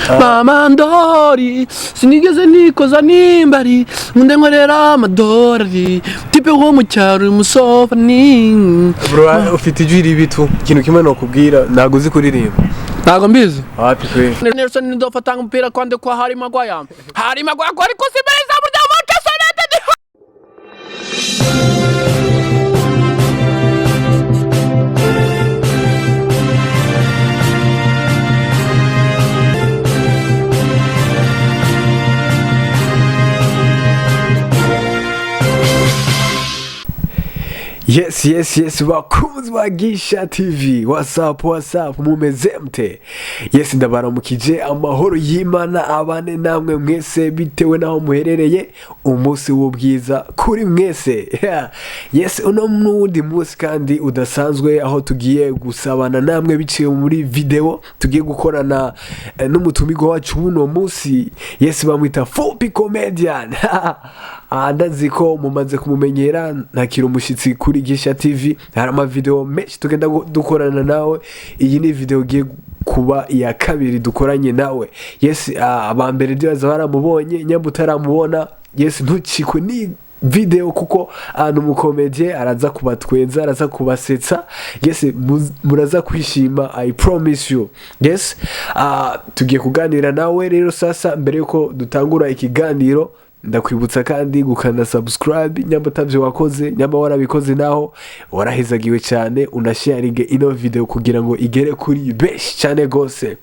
Mama ndori sinigeze nikoza nimbari nkunde nkorera amadorari type wo mu cyaro umusofani. Bro, ufite ijwi ribi tu. Ikintu kimwe nokubwira, ntabwo uzi kuririmba. Ntabwo mbizi. Wapi kweli. Nelson ndofata umupira kwande kwa Harry Maguire, Harry Maguire ariko si imbere y'izamu rya Manchester United. Yes, bakunzi ba Gisha TV, what's up, what's up, mumeze mute? Yes, ndabaramukije, amahoro y'Imana abane namwe mwese bitewe n'aho muherereye. Umunsi w'ubwiza kuri mwese. Yeah. Yes, uno n'uwundi munsi kandi udasanzwe aho tugiye gusabana namwe biciye muri video tugiye gukorana n'umutumirwa wacu w'uno munsi. Yes, bamwita Fupi Comedian. Ah, ndazi ko mumaze kumumenyera, ntakiri umushyitsi kuri Gisha TV. Hari amavideo menshi tugenda dukorana nawe. Iyi ni video igiye kuba iya kabiri dukoranye nawe. Yes, aba mbere ndibaza baramubonye. Nyamba utaramubona, yes, ntucikwe ni video kuko ni umukomediye, araza kubatwenza, araza kubasetsa. Yes, muraza kwishima, I promise you. Yes, tugiye kuganira nawe rero. Sasa mbere yuko dutangura ikiganiro, ndakwibutsa kandi gukanda subscribe nyamba utavyo wakoze. Nyamba warabikoze naho warahezagiwe cyane. Unasharinge ino video kugira ngo igere kuri benshi cyane gose.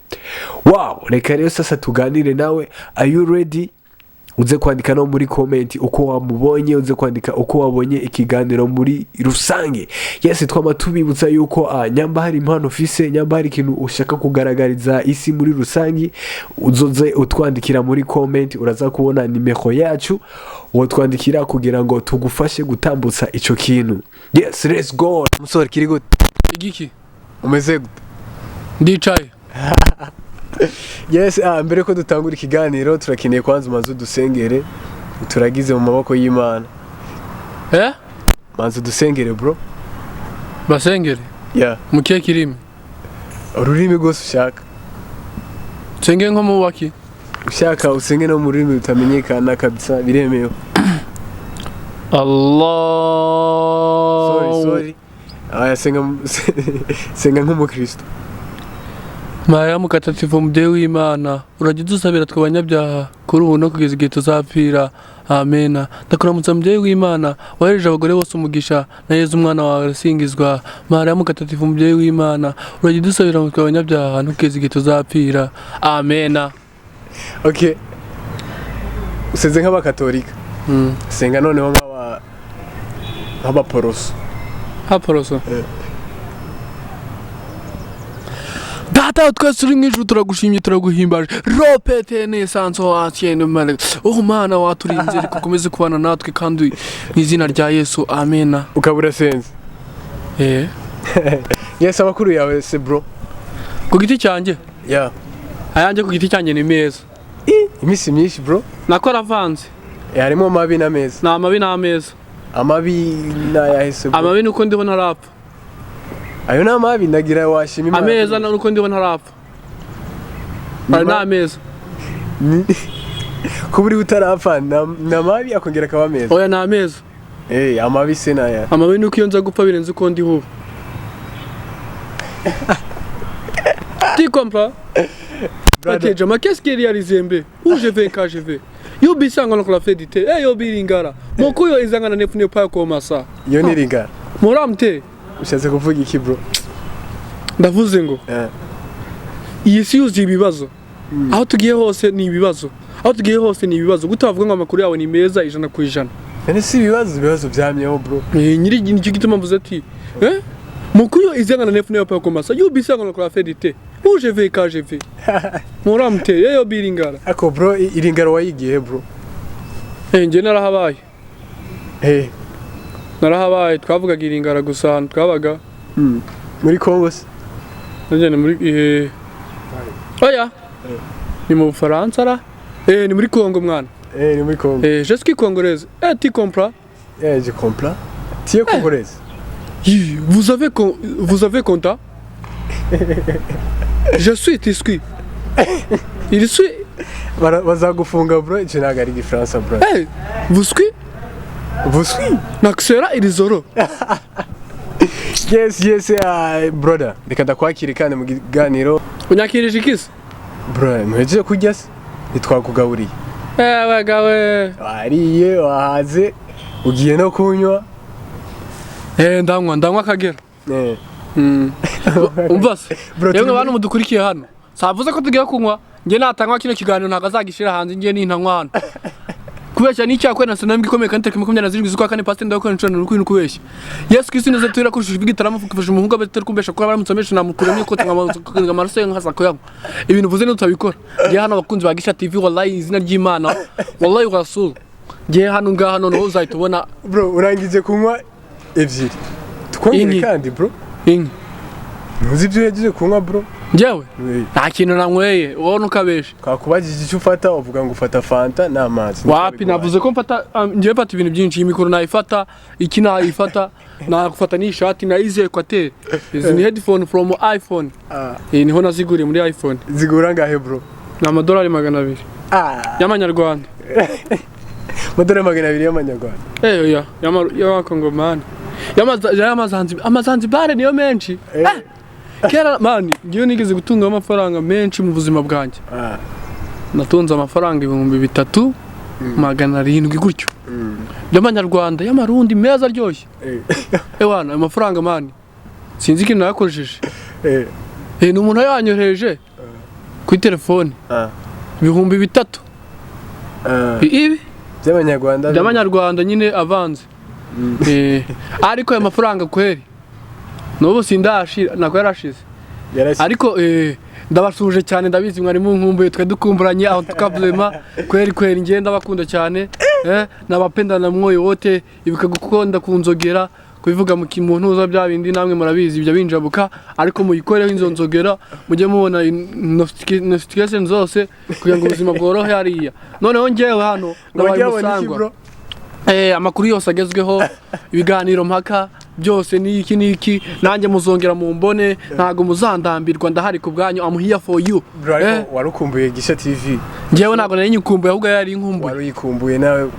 Wow, reka rero sasa tuganire nawe. Are you ready? Uze kwandika no muri comment uko wamubonye, uze kwandika uko wabonye ikiganiro muri rusange. Yes, twama tubibutsa yuko nyamba hari impano ufise, nyamba hari ikintu ushaka kugaragariza isi muri rusange, uzoze utwandikira muri comment. Uraza kubona nimero yacu wotwandikira kugira ngo tugufashe gutambutsa ico kintu. Yes, let's go. Musore, kiri gute? Igiki? Umeze gute? Ndicaye. Yes, mbere ko dutangura ikiganiro turakeneye kwanza umanze udusengere, turagize mu maboko y'Imana. Eh. Manze udusengere, bro. Basengere? Yeah. Mu kihe kirimi? Ururimi rwose ushaka. Nsenge nko mu waki? Ushaka usenge no mu rurimi rutamenyekana kabisa, biremewe. Allah. Sorry, sorry. Aya, senga, senga nk'umukristo. Mariya mukatatifu, mubyeyi w'Imana, urajya udusabira twe abanyabyaha kuri ubu no kugeza igihe tuzapfira. Amena. Ndakuramutsa mubyeyi w'Imana, wahereje abagore bose umugisha, na Yezu umwana wawe arasingizwa. Mariya mukatatifu, mubyeyi w'Imana, urajya udusabira twe abanyabyaha no kugeza igihe tuzapfira. Amena. Okay, usenze nk'abakatolika. Senga noneho nk'abaporoso. Haporoso. Eh. Data wa twese uri mu ijuru, turagushimye, turaguhimbaje. Ropete nesanso acienne male. Oh Mana waturinze, reka ukomeze kubana natwe kandi mu izina rya Yesu. Amena. Ukaba urasenze. Eh. Yes, amakuru yawe se, bro? Ku giti cyanjye? Yeah. Ayanjye ku giti cyanjye ni meza. Iminsi myinshi, bro. Nako aravanze. Harimo amabi n'ameza. Ni amabi n'ameza. Amabi n'ayahise, bro? Amabi ni uko ndiho ntarapfa. Ayo ni amabi, ndagira washima Imana. Ameza ni uko ndiho ntarapfa. Ayo ni ameza. Kuba uri utarapfa ni amabi akongera akaba ameza. Oya, ni ameza. Eh, amabi se naya? Amabi ni uko iyo nza gupfa birenze uko ndiho ubu. Tu comprends? Brother. Ok, Jama, qu'est-ce qui est réalisé mbe? Où je vais quand je vais? Yo bisanga no kula fedite. Eh yo biringara. Mokuyo izangana nefune pa ko masa. Iyo ni ringara. Muramte. Ushatse kuvuga iki, bro? Ndavuze ngo iyi si yuzuye ibibazo. Aho tugiye hose ni ibibazo. Aho tugiye hose ni ibibazo. Gute bavuga ngo amakuru yawe ni meza 100%? None si ibibazo, ibibazo byamyeho, bro. Eh, nyiri nicyo gituma mvuze ati eh Mokuyo izangana nefune pa ko masa. Yo bisanga no kula fedite. Où je vais quand je vais? Muramte. Eh yo biringara. Ako bro, iringara wayigiye, bro? Eh, nje narahabaye. Narahabaye, twavugaga iringara gusa ahantu twabaga. Muri Congo se? Nagenda muri oya, ni mu Bufaransa ra, ni muri Congo, mwana. Eh, ni muri Congo. Eh, je suis congolaise, eh, tu comprends? Eh, je comprends, tu es congolaise. Hi, vous avez compta. Je suis tiscu. Iri swi. Bazagufunga bro, icyo ntabwo ari igifaransa bro. Eh, buswi. Buswi. Nakusera iri zoro. Yes, brother, reka ndakwakire kandi mu kiganiro. Unyakirije ikisi? Bro, ntuhejeje kurya se? Ntitwakugaburiye? Eh, bagawe. Wariye, wahaze, ugiye no kunywa. Eh, ndanywa Akagera. Eh. Umva se. Bro, Yemwe turi bantu mudukurikiye hano, savuze ko tugiye kunywa. Njye natanywa kino kiganiro ntabwo azagishira hanze. Njye nintanywa hano, kubeshya ni icyaha kwena sinambwe ikomeye kandi tariki 27 z'ukwa kane, pasiteri ndakora inshuro n'ukuri kubeshya. Yesu Kristo neza tuyira kurushije igitaramo kufasha umuhungu abatari kumbesha kuko baramutse amesha namukuremye ko tanga amaraso ye nkaza kuyanywa. Ibintu uvuze ntutabikora. Njye hano, abakunzi ba Gisha TV, wallahi, izina ry'Imana, wallahi rasul, njye hano ngaha noneho uzahita ubona. Bro, urangije kunywa ebyiri, tukongere Inki. kandi bro. Inka. Ntuzi ibyo uhejeje kunywa bro? Njyewe Eh. nta kintu nanyweye, wowe ntukabeshe. Twakubajije icyo ufata, uvuga ngo ufata Fanta n'amazi. Wapi, navuze ko mfata njyewe mfata ibintu byinshi. Iyi mikoro nayifata, iki nayifata, nagufata n'ishati nayize Equateur. Izi ni headphone from iPhone. Ah. Iyi niho naziguriye muri iPhone. Zigura ngahe bro? Ni amadolari 200 Ah. y'amanyarwanda. Amadolari 200 y'amanyarwanda? Eh, oya, y'amakongomani, y'amazanzibare niyo menshi. Eh. Eh, kera man, ngiyo nigeze gutungaho amafaranga menshi mu buzima bwanjye. Ah. Natunze amafaranga 3700 gutyo by'amanyarwanda, y'amarundi meza aryoshye. Eh. Ewana, ayo mafaranga man, sinzi ikintu nayakoresheje. Eh. Eh, ni umuntu yanyohereje kuri telefone Ah. 3000. Ah. Ibi by'abanyarwanda. By'amanyarwanda nyine avanze. Eh, ariko ayo mafaranga kweri n'ubu sindashira, ntabwo yarashize. Yarashize. Ariko ndabasuhuje cyane, ndabizi mwari munkumbuye, twe dukumburanye aho tukavrema kweri kweri. Njye ndabakunda cyane, nabapenda na mwoyo wote. Ibuka gukunda kunzogera, kubivuga mu kimuntu bya bindi namwe murabizi ibyo binjabuka, ariko muyikoreho inzo nzogera mujye mubona notification zose kugira ngo ubuzima bworohe hariya. Noneho njyewe hano ngo nabaye bajye babona iki umusangwa bro? Eh, amakuru yose agezweho, ibiganiro mpaka byose ni iki n'iki, nanjye muzongera mumbone, ntabwo muzandambirwa, ndahari ku bwanyu. I'm here for you. Bro, Eh, ariko warukumbuye Gisha TV? Njyewe ntabwo nari nyikumbuye, ahubwo yari inkumbuye. Wari uyikumbuye nawe.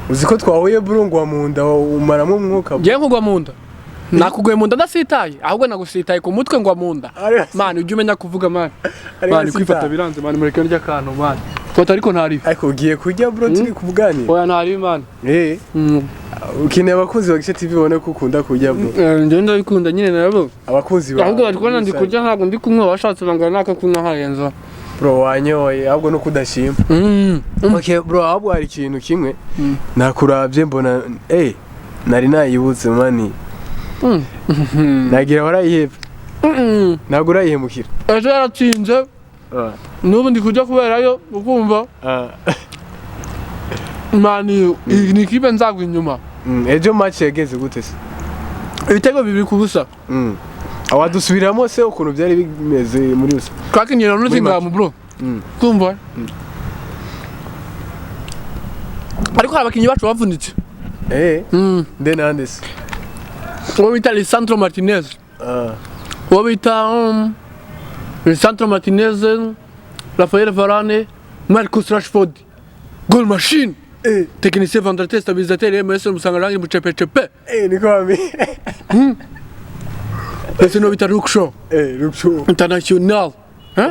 Uzi ko twahuye bro, ngwa mu nda umaramo umwuka bro. Njyewe nkugwa mu nda, nakuguye mu nda ndasitaye, ahubwo nagusitaye ku mutwe ngwa mu nda. Man, ujye umenya kuvuga man. Ari Man, wasitaye. kwifata biranze man, mureke ndya akantu man. Fata ariko ntaribi. Ariko ugiye kurya bro, turi kuganira. Oya, ntaribi man. Eh. Ukeneye abakunzi ba Gisha TV babone ko ukunda kurya bro. Eh, njyewe ndabikunda nyine nabo. Abakunzi bawe. Ahubwo bari kubona ndi kurya, ntabwo ndi kunywa, bashatse bangana naka kunywa harenza. Bro, wanyoye, ahubwo nuko udashima. Okay bro, ahubwo hari ikintu kimwe nakurabye mbona, nari nayibutse man. Nagira warayihebye. Ntabwo urayihemukira? Ejo yaratsinze, n'ubu ndi kurya kuberayo, ukumva man, iyi ni ikipe nzagwa inyuma. Ejo match yageze gute se? Ibitego 2-0. Wadusubiramo se ukuntu byari bimeze muri rusange? Twakinye na Muri Nottingham bro. Kumva ariko hari abakinnyi bacu bavunitse. Eh, nde nande se? Uwo bita Lisandro Martinez. Uwo bita Lisandro Martinez, Rafael Varane, Marcus Rashford, goal machine, technicien vendateur, stabilisateur, MS Musanga rangi mucepecepe. Eh, niko wami. Ndetse n'uwo bita Luke Shaw. Eh, Luke Shaw. International.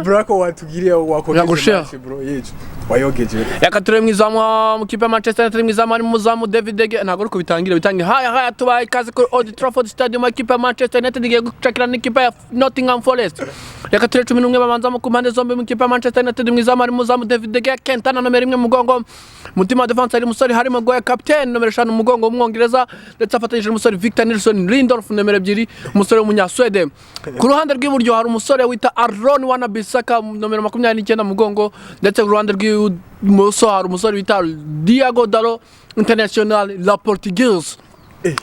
Bro, ako watugiriye wakogeje Yagushira. match bro, yejo wayogeje. Reka turebe mu izamu mu kipe ya Manchester United. Mu izamu harimo umuzamu David De Gea. Ntabwo ariko bitangira bitangira. Haya haya, tubaye ikaze kuri Old Trafford Stadium. Ikipe ya Manchester United igiye gucakira n'ikipe ya Nottingham Forest. Reka turebe 11 babanzamo ku mpande zombi. Mu kipe ya Manchester United, mu izamu harimo umuzamu David De Gea, Quintana nomero 1 mu mugongo. Mutima wa defense hari umusore harimo Goya, captain nomero 5 mu mugongo w'umwongereza, ndetse afatanyije n'umusore Victor Nilsson Lindelof nomero 2, umusore w'umunyaswede. Ku ruhande rw'iburyo hari umusore wita Aaron Wan-Bissaka nomero 29 mu mugongo, ndetse ku ruhande rw'ibumoso hari umusore wita Diogo Dalot, international la Portuguese.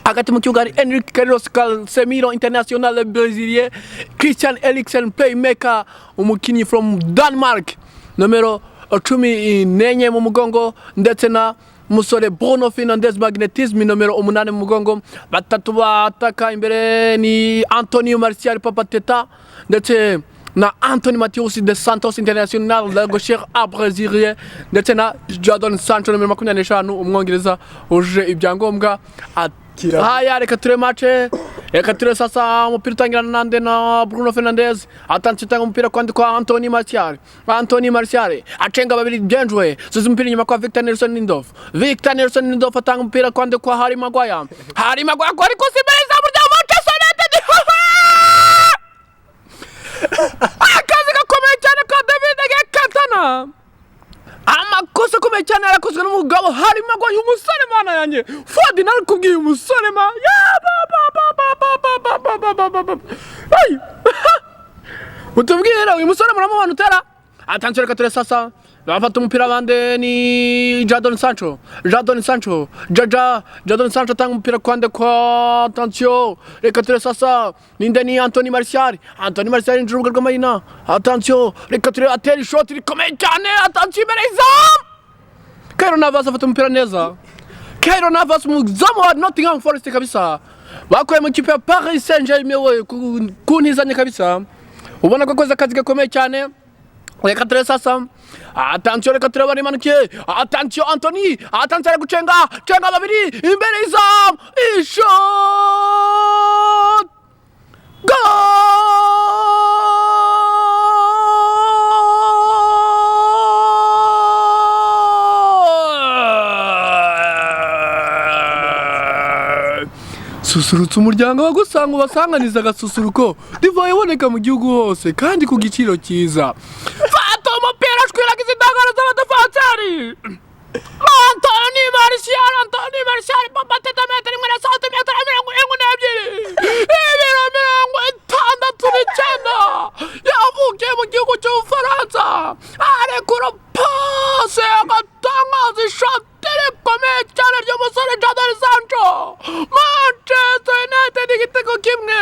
Hagati mu kibuga hari Henrique Carlos Casemiro, international brésilien, Christian Eriksen, playmaker, umukinnyi from Denmark, nomero 14 mu mugongo, ndetse na musore Bruno Fernandes magnetisme nomero 8 mu mugongo. Batatu bataka imbere ni Antonio Martial Papa Teta ndetse Na Anthony Mateus de Santos, international la gaucher a brésilien, ndetse na Jadon Sancho, nomero 25, umwongereza wujuje ibyangombwa. Haya, reka ture match, reka ture sasa. Umupira utangirana nande? Na Bruno Fernandes. Atanze, utanga umupira kwandi kwa Anthony Martial. Anthony Martial acenga babiri, byenjwe, suza umupira inyuma kwa Victor Nelson Lindelof. Victor Nelson Lindelof atanga umupira kwandi kwa Harry Maguire. Harry Maguire ariko si imbere y'izamu rya Manchester United. Akazi gakomeye cyane ka David Gekatana, amakosa akomeye cyane yarakozwe n'umugabo Harry Maguire. Umusore, mana yanjye, Fadi, narakubwiye umusore ma ya ba ba ba ba ba ba ba ba ba ba ba. Ay! Utubwire, uyu musore muramubona utera? Attention, reka ture sasa. Bafata umupira bande? Ni Jadon Sancho. Jadon Sancho, Jaja Jadon Sancho atanga umupira kwande kwa, attention, reka ture sasa, ninde? Ni Anthony Martial. Anthony Martial yinjira urubuga rw'amayina. Attention, reka ture, atera ishoti rikomeye cyane. Attention, imbere y'izamu, Keylor Navas afata umupira neza. Keylor Navas, umuzamu wa Nottingham Forest kabisa, bakuye mu kipe ya Paris Saint-Germain, we kuntizanye kabisa, ubona ko akoze akazi gakomeye cyane. Reka ture sasa. Attention, reka turebe, barimanukiye. Attention, Anthony, attention, ari gucenga, cenga babiri, imbere y'izamu, ishot, goal! Susurutsa umuryango wagusanga, ubasanganiza agasusuruko, divayi iboneka mu gihugu hose kandi ku giciro cyiza. Fata umupira, shwiragiza indangano z'abadefanseri. Anthony Martial, Anthony Martial, papa teta, metero imwe na santimetero 42, ibiro 69, yavukiye mu gihugu cy'Ubufaransa, arekura pase agatangaza, ishoti rikomeye cyane ry'umusore Jadon Sancho. Manchester United igitego kimwe,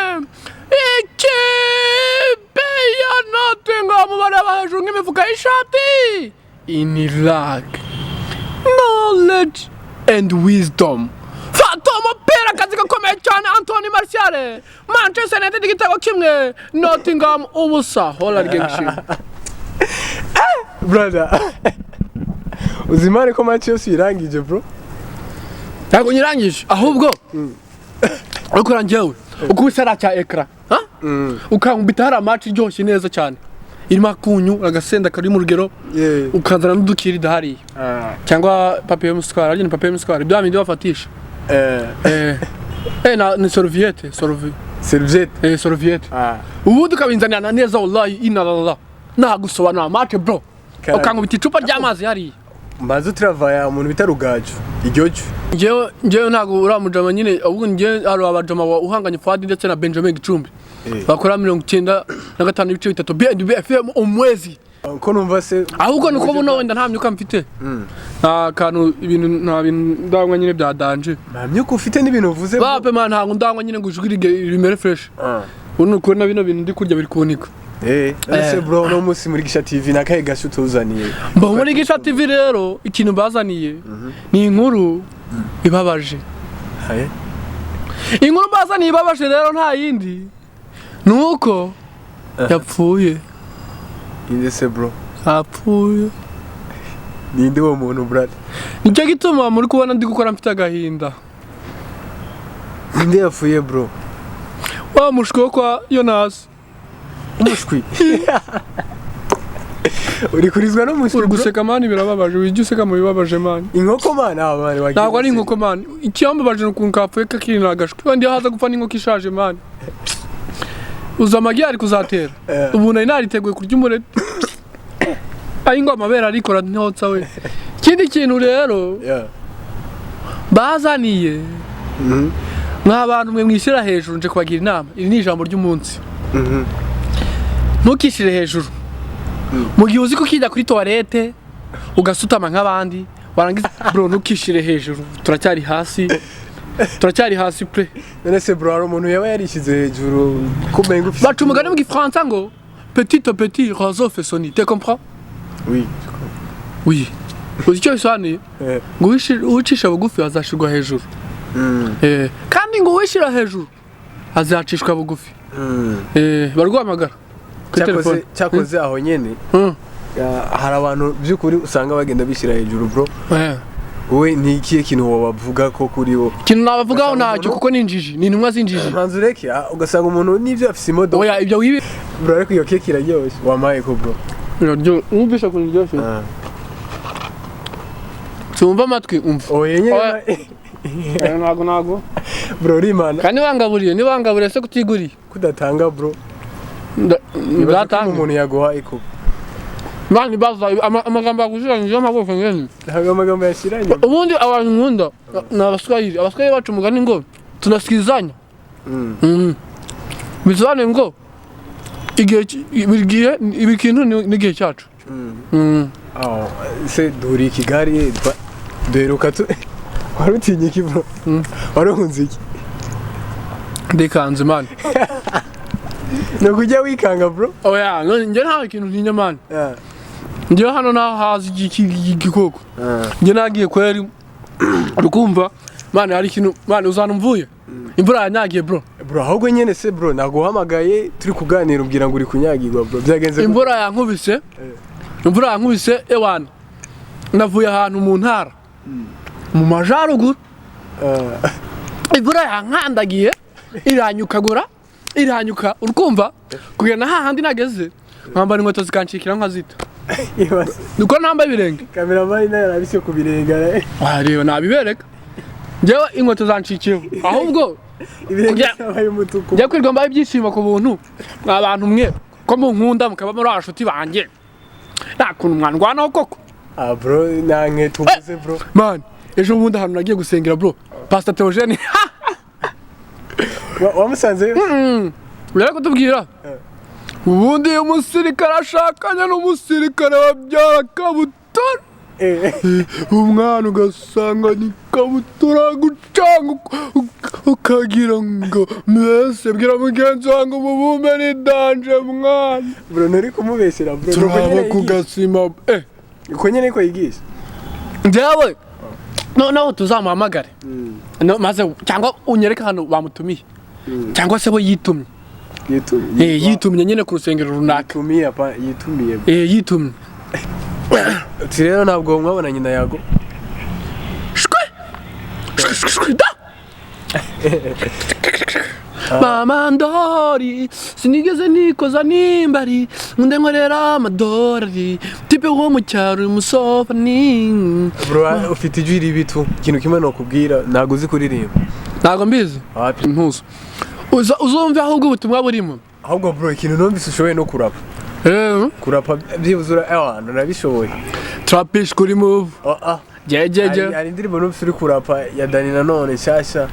ikipe ya Nottingham bareba hejuru nk'imifuka y'ishati. In lack knowledge and wisdom, fata umupira, akazi gakomeye cyane, Anthony Martial. Manchester United igitego kimwe, Nottingham ubusa. Hola ryinshi. Brother, uzi imana ko match yose uyirangije, bro? Ntabwo nyirangije, ahubwo ariko njyewe ukubise hariya cya écran, ukankubita hariya match iryoshye neza cyane, irimo akunyu, agasenda kari mu rugero, ukazana n'udukiri hariya cyangwa papier mouchoir, ariko ni papier mouchoir bya bindi bafatisha, eh na ni serviette, Serviette. Eh, serviette. Ubundi ukabinzanira neza, wallahi inna lallah, nagusobanura match, bro. Karame. Ukankubita icupa ry'amazi hariya. Mbanza utiravaya umuntu bita Rugaju iryojo. Njyewe ntabwo uriya mujama nyine, ahubwo njyewe hari abajama wa uhanganye Fuadi ndetse na Benjamin Gicumbi bakora 95.3 B&B FM umwezi. Ko numva se? Ahubwo nuko buno wenda nta myuka mfite, nta kantu, ibintu, nta bintu ndanywa nyine bya danger. Nta myuka ufite n'ibintu uvuze, bro. Bape man, ntabwo ndanywa nyine ngo ijwi rimere fresh. Ubu ni ukubona bino bintu ndi kurya biri kunika. None se bro, uno munsi muri Gisha TV nakahe gasho utuzaniye? Mba muri Gisha TV rero, ikintu bazaniye ni inkuru ibabaje. Haye. Inkuru bazaniye ibabaje rero nta yindi, ni uko yapfuye. Inde se, bro? Yapfuye. Ninde uwo muntu, brother? Nicyo gituma muri kubona ndi gukora mfite agahinda. Ninde yapfuye, bro? Wa mushwi wo kwa Yonasi. Umushwi uri kurizwa n'umushwi, Uri bro? guseka man, birababaje. Ujya useka mu bibabaje, man. Inkoko man, aba man wagiye. Ntabwo ari inkoko, man. Icyambabaje ni ukuntu kapfuye kakiri ni agashwi. Wenda iyo haza gupfa n'inkoko ishaje, man, uza amagi yari kuzatera. Ubu nari nariteguye kurya umureti, ayi ngo amabere arikora ntotsa we. Ikindi kintu rero bazaniye, mwa bantu mwe mwishyira hejuru, nje kubagira inama. Iri ni ijambo ry'umunsi. Ntukishyire hejuru mu gihe uzi ko ukijya kuri toilette ugasutama nk'abandi warangiza. Bro, ntukishyire hejuru, turacyari hasi, turacyari hasi pe. None se bro, hari umuntu yaba yarishyize hejuru kumenga ufite? Baca umugani mu gifaransa ngo petit à petit roseau fait son nid, tu comprends? Oui. Oui, uzi icyo bisobanuye? Ngo uwicisha bugufi azashirwa hejuru. Kandi ngo uwishyira hejuru azacishwa bugufi. Barguhamagara. Kuri Cyakoze telefone. Cyakoze aho nyene, hari abantu by'ukuri usanga bagenda bishyira hejuru, bro. Wowe ni ikihe kintu wabavuga ko kuri bo? Ikintu nabavugaho, Ugasanga ntacyo, umuntu- kuko ni injiji, ni intumwa z'injiji. Ntanzu ureke, ugasanga umuntu n'ibyo afise imodoka. Oya, ibyo wibi. Bro, ariko iyo keke iraryoshye, wampaye ko, bro? Wumvisha ukuntu iryoshye? Tumva amatwi, umva. Oya nyene. Oya. Oya, ntago. Bro, urimana. Kandi wangaburiye, se kutiguriye? Kudatanga, bro. Ibaze ko Ndatanga. umuntu yaguhaye ko. Mani baza amagambo yagushiranyije amaboko ngene. Ntabwo amagambo yashiranye. Ubundi abantu nkunda ni Abaswahili. Abaswahili baca umugani ngo tunasikizanya. Bisobanuye ngo igihe buri gihe, buri kintu n'igihe cyacu. Aho se duhuriye i Kigali, duheruka tu wari utinye iki, bro? Wari uhunze iki? Ndikanze, man. Ni ukujya wikanga, bro? Oya, none njye nta kintu ntinya, man. Njye hano naho hazi igikoko. Njye nagiye kweri, urukumva, man, hari ikintu, man, uzana mvuye imvura yanyagiye, bro. Bro, ahubwo nyene se, bro, naguhamagaye turi kuganira umbwira ngo uri kunyagirwa, bro, byagenze gute? Imvura yankubise, imvura yankubise, ewana, navuye ahantu mu ntara mu majaruguru. Imvura yankandagiye, iranyukagura, iranyuka, urukumva, kugera na hahandi nageze nkambara inkweto zikancikira nkazita. Ibaze. Niko ntambaye ibirenge. Cameraman nawe yarabise ku birenge. Wareba nabibereka, njyewe inkweto zancikiyeho ahubwo. Ibirenge Kugira- byabaye umutuku. Njya kwirirwa mbaye ibyishimo ku buntu mwa bantu mwe ko munkunda mukaba muri abashuti banjye, nta kuntu mwandwanaho koko. Ah, bro, nta nkweto ubuze, bro. Man, ejo bundi ahantu nagiye gusengera, bro, Pastor Theogene. Wamusanzeyo? Yari kutubwira ubundi iyo umusirikare ashakanye n'umusirikare babyara kabutura. Umwana ugasanga ni kabutura gucanga, ukagira ngo mbese bwira mugenzi wanjye umubumbe ni danger, mwana. Bro, nturi kumubeshyera, bro. Nuko Turaba nyene ku yigisha. gasima. Uko nyene ko yigisha. Njyewe noneho tuzamuhamagare. No, maze cyangwa unyereke ahantu bamutumiye cyangwa se we yitumye. Yitumye. Yitumye nyine ku rusengero runaka. Yitumiye apa, yitumiye. Yitumye. Uti rero ntabwo mwabonanye na Yago? Shwe shwe shwe shwe da. Mama ndori sinigeze nikoza nimbari nkunde nkorera amadorari type wo mu cyaro umusofani. Bro, ufite ijwi ribi tu. Ikintu kimwe nokubwira, ntabwo uzi kuririmba. Ntabwo mbizi. Wapi. Ntuzo uzumve ahubwo ubutumwa burimo. Ahubwo, bro, ikintu numvise ushoboye no kurapa. Kurapa byibuze ura ewana urabishoboye. Trapish kuri move. Oh, ah. Jejeje. Hari indirimbo numvise uri kurapa ya Dani Nanone nshyashya.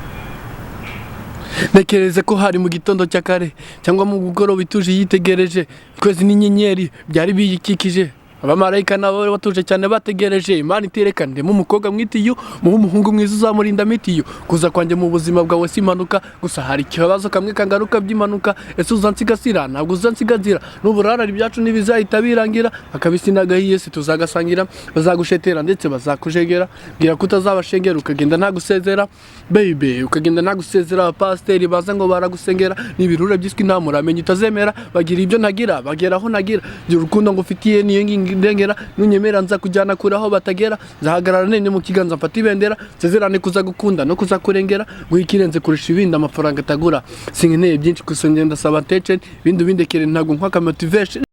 Ntekereze ko hari mu gitondo cya kare cyangwa mu bugoroba ituje yitegereje ukwezi n'inyenyeri byari biyikikije, abamarayika nabo batuje cyane bategereje Imana itereka ndemo umukobwa mwitiyu muhe umuhungu mwiza uzamurinda mitiyu. Kuza kwanjye mu buzima bwawe si impanuka gusa, hari ikibazo kamwe kangaruka by'impanuka. Ese uzansigasira? Ntabwo uzansigasira n'uburarari, ibyacu ntibizahita birangira. Akabisi n'agahiye se tuzagasangira, bazagushetera ndetse bazakujegera, bwira ko utazabashengera ukagenda ntagusezera, baby, ukagenda ntagusezera. Abapasiteri baza ngo baragusengera n'ibirura byiswe inama, uramenya utazemera. Bagira ibyo ntagira, bagera aho ntagira. Gira urukundo ngufitiye niyo ngingi ndengera, nunyemera nza kujyana kure aho batagera. Nzahagarara nemye mu kiganza mfata ibendera, nsezerane kuza gukunda no kuza kurengera, guha ikirenze kurusha ibindi amafaranga atagura. Sinkeneye byinshi gusa ngenda saba attention, ibindi ubindekere, ntabwo nkwaka motivation.